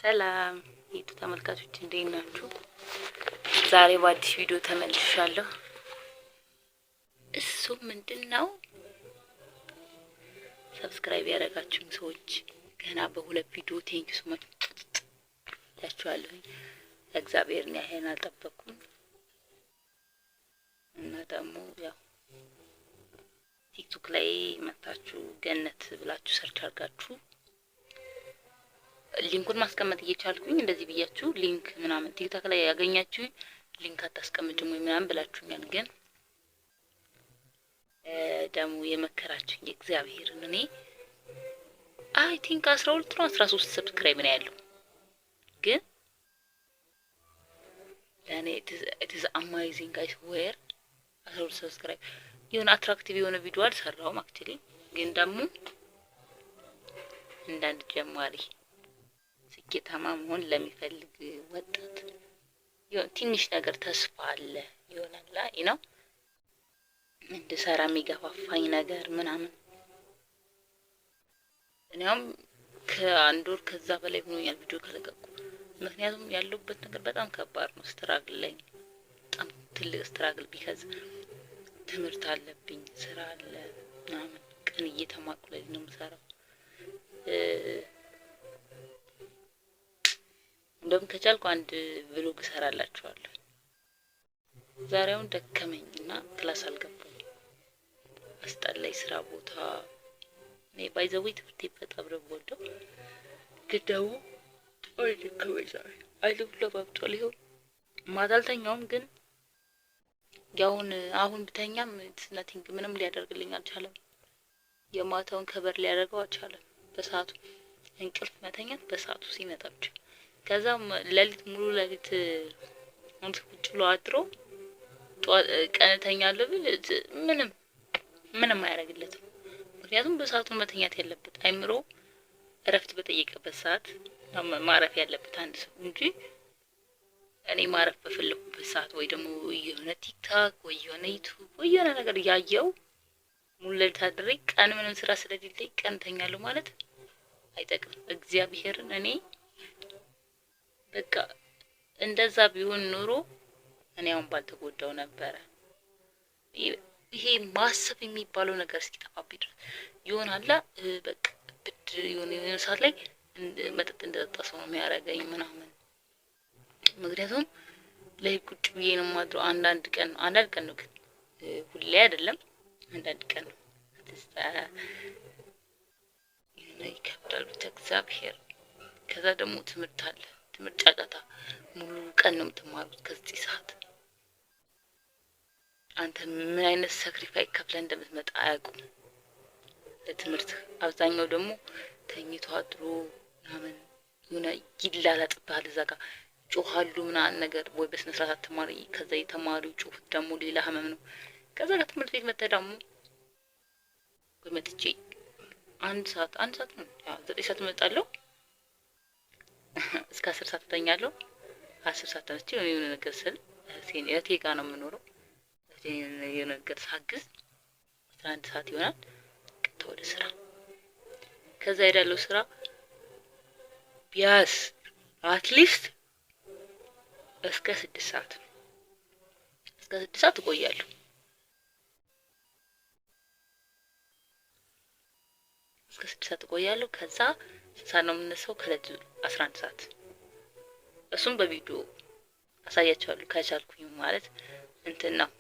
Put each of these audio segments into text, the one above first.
ሰላም የቱ ተመልካቾች፣ እንዴት ናችሁ? ዛሬ በአዲስ ቪዲዮ ተመልሻለሁ። እሱም ምንድን ነው? Subscribe ያደረጋችሁኝ ሰዎች ገና በሁለት ቪዲዮ thank you so much እላችኋለሁኝ። እግዚአብሔርን ያህል አልጠበኩም እና ደግሞ ያው ቲክቶክ ላይ መታችሁ ገነት ብላችሁ search አድርጋችሁ link ኡን ማስቀመጥ እየቻልኩኝ እንደዚህ ብያችሁ link ምናምን ቲክቶክ ላይ ያገኛችሁ link አታስቀምጭም ወይ ምናምን ብላችሁኛል። ግን ደግሞ የመከራችሁኝ እግዚአብሔርን እኔ I think 12 ነው 13 subscribe ነው ያለው፣ ግን ለእኔ it's amazing, I swear። 12 subscribe የሆነ attractive የሆነ ቪዲዮ አልሰራውም actually፣ ግን ደግሞ እንዳንድ ጀማሪ ስኬታማ መሆን ለሚፈልግ ወጣት የሆነ ትንሽ ነገር ተስፋ አለ ይሆናላ ነው እንድሰራ የሚገፋፋኝ ነገር ምናምን። እኔም ከአንድ ወር ከዛ በላይ ሆኖኛል ቪዲዮ ከለቀቁ። ምክንያቱም ያለሁበት ነገር በጣም ከባድ ነው። Struggle ላይ፣ በጣም ትልቅ struggle፣ because ትምህርት አለብኝ፣ ስራ አለ ምናምን። ቀን እየተማርኩ ላይ ነው የምሰራው። እንደውም ከቻልኩ አንድ vlog እሰራላችኋለሁ። ዛሬውን ደከመኝ እና class አልገባም። አስጠላኝ ስራ ቦታ። እኔ by the way ትምህርት በጣም ነው የምወደው፣ ግን ደግሞ ወይ ደከመኝ ዛሬ። አይኑ ሁሉ አባብጧል። ይኸው ማታ አልተኛውም፣ ግን ያውን አሁን ብተኛም nothing ምንም ሊያደርግልኝ አልቻለም። የማታውን cover ሊያደርገው አልቻለም። በሰዓቱ እንቅልፍ መተኛት በሰዓቱ ሲመጣ ብቻ። ከዛም ሌሊት ሙሉ ሌሊት እንትን ቁጭ ብሎ አድሮ ቀን እተኛለሁ ብል ምንም ምንም አያደርግለትም። ምክንያቱም በሰዓቱ መተኛት ያለበት፣ አይምሮ እረፍት በጠየቀበት ሰዓት ማረፍ ያለበት አንድ ሰው እንጂ እኔ ማረፍ በፈለኩበት ሰዓት ወይ ደግሞ የሆነ ቲክቶክ ወይ የሆነ ዩቱብ ወይ የሆነ ነገር እያየው ሙሉ ሌሊት አድሬ ቀን ምንም ስራ ስለሌለኝ ቀን እተኛለሁ ማለት አይጠቅምም። እግዚአብሔርን እኔ በቃ እንደዛ ቢሆን ኑሮ እኔ አሁን ባልተጎዳው ነበረ። ይሄ ማሰብ የሚባለው ነገር እስኪጠፋብኝ ድረስ ይሆናላ። በቃ ብድ የሆነ የሆነ ሰዓት ላይ መጠጥ እንደጠጣ ሰው ነው የሚያደርገኝ ምናምን። ምክንያቱም ላይ ቁጭ ብዬ ነው የማድረው። አንዳንድ ቀን ነው፣ አንዳንድ ቀን ነው ግን ሁሌ አይደለም። አንዳንድ ቀን ነው። የሆነ ይከብዳል ብቻ እግዚአብሔር። ከዛ ደግሞ ትምህርት አለ። ትምህርት ጫጫታ፣ ሙሉ ቀን ነው የምትማሩት ከ9 ሰዓት። አንተ ምን አይነት sacrifice ከፍለህ እንደምትመጣ አያውቁም ለትምህርት። አብዛኛው ደግሞ ተኝቶ አድሮ ምናምን የሆነ ይላላጥብሃል፣ እዛ ጋር ጮሃሉ ምናምን ነገር ወይ በስነ ስርዓት አትማሪ። ከዛ የተማሪው ጩኸት ደግሞ ሌላ ህመም ነው። ከዛ ከትምህርት ቤት መጥተህ ደግሞ ወይ መጥቼ አንድ ሰዓት፣ 1 ሰዓት ነው፣ 9 ሰዓት እመጣለሁ፣ እስከ 10 ሰዓት እተኛለሁ። 10 ሰዓት ተነስቼ የሆነ ነገር ስል እህቴ ጋር ነው የምኖረው። የሆነ ነገር ሳግዝ 11 ሰዓት ይሆናል። ቀጥታ ወደ ስራ። ከዛ ሄዳለሁ ስራ ቢያንስ at least እስከ 6 ሰዓት፣ እስከ 6 ሰዓት እቆያለሁ። እስከ 6 ሰዓት እቆያለሁ። ከዛ ስንት ሰዓት ነው የምነሳው? ከሌሊቱ 11 ሰዓት። እሱም በቪዲዮ አሳያቸዋለሁ ከቻልኩኝ፣ ማለት እንትን ነው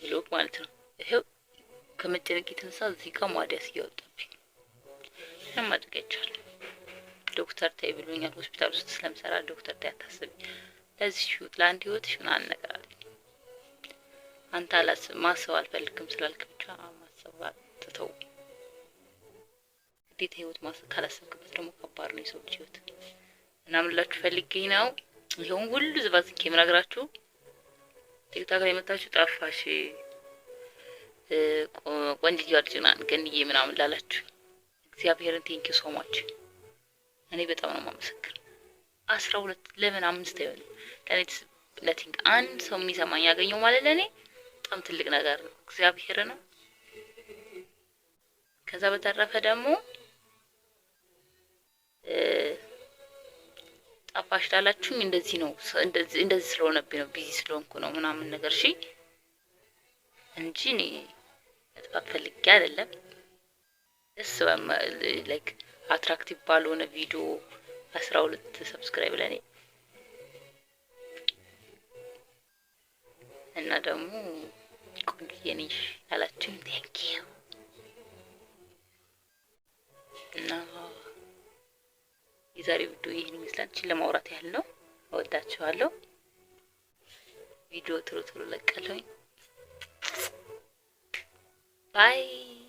vlog ማለት ነው። ይሄው ከመጨነቅ የተነሳ እዚህ ጋር ማዲያት እያወጣብኝ ምንም ማድረግ አይቻልም። ዶክተር ተይ ብሎኛል። ሆስፒታል ውስጥ ስለምሰራ ዶክተር ተይ አታስቢ፣ ለዚህ ህይወት ለአንድ ህይወትሽ ምናምን ነገር አለኝ። አንተ አላስብ ማሰብ አልፈልግም ስላልክ ብቻ ማሰብ አትተው። ግዴታ ህይወት ማሰብ ካላሰብክበት ደግሞ ከባድ ነው የሰው ልጅ ህይወት። እና ምን ላችሁ ፈልጌ ነው ይሄውን ሁሉ ዝባዝንኬ የምነግራችሁ፣ ቲክቶክ ላይ መታችሁ ጠፋሽ ቆንጅዬዋ ልጅ ምናምን ገንዬ ምናምን ላላችሁ እግዚአብሔርን thank you so much። እኔ በጣም ነው የማመሰግነው። 12 ለምን አምስት አይሆንም? ለእኔ nothing፣ አንድ ሰው የሚሰማኝ ያገኘው ማለት ለእኔ በጣም ትልቅ ነገር ነው። እግዚአብሔር ነው። ከዛ በተረፈ ደግሞ ጠፋሽ ላላችሁኝ እንደዚህ ነው፣ እንደዚህ ስለሆነብኝ ነው፣ busy ስለሆንኩ ነው ምናምን ነገር እሺ፣ እንጂ እኔ መጥፋት ፈልጌ አይደለም። ደስ like attractive ባልሆነ ቪዲዮ 12 subscribe ለኔ እና ደግሞ ቆንጆዬ ነሽ ላላችሁኝ thank you። እና የዛሬው ቪዲዮ ይህን ይመስላል። እችን ለማውራት ያህል ነው። እወዳችኋለሁ። ቪዲዮ ቶሎ ቶሎ ለቃለሁኝ። Bye።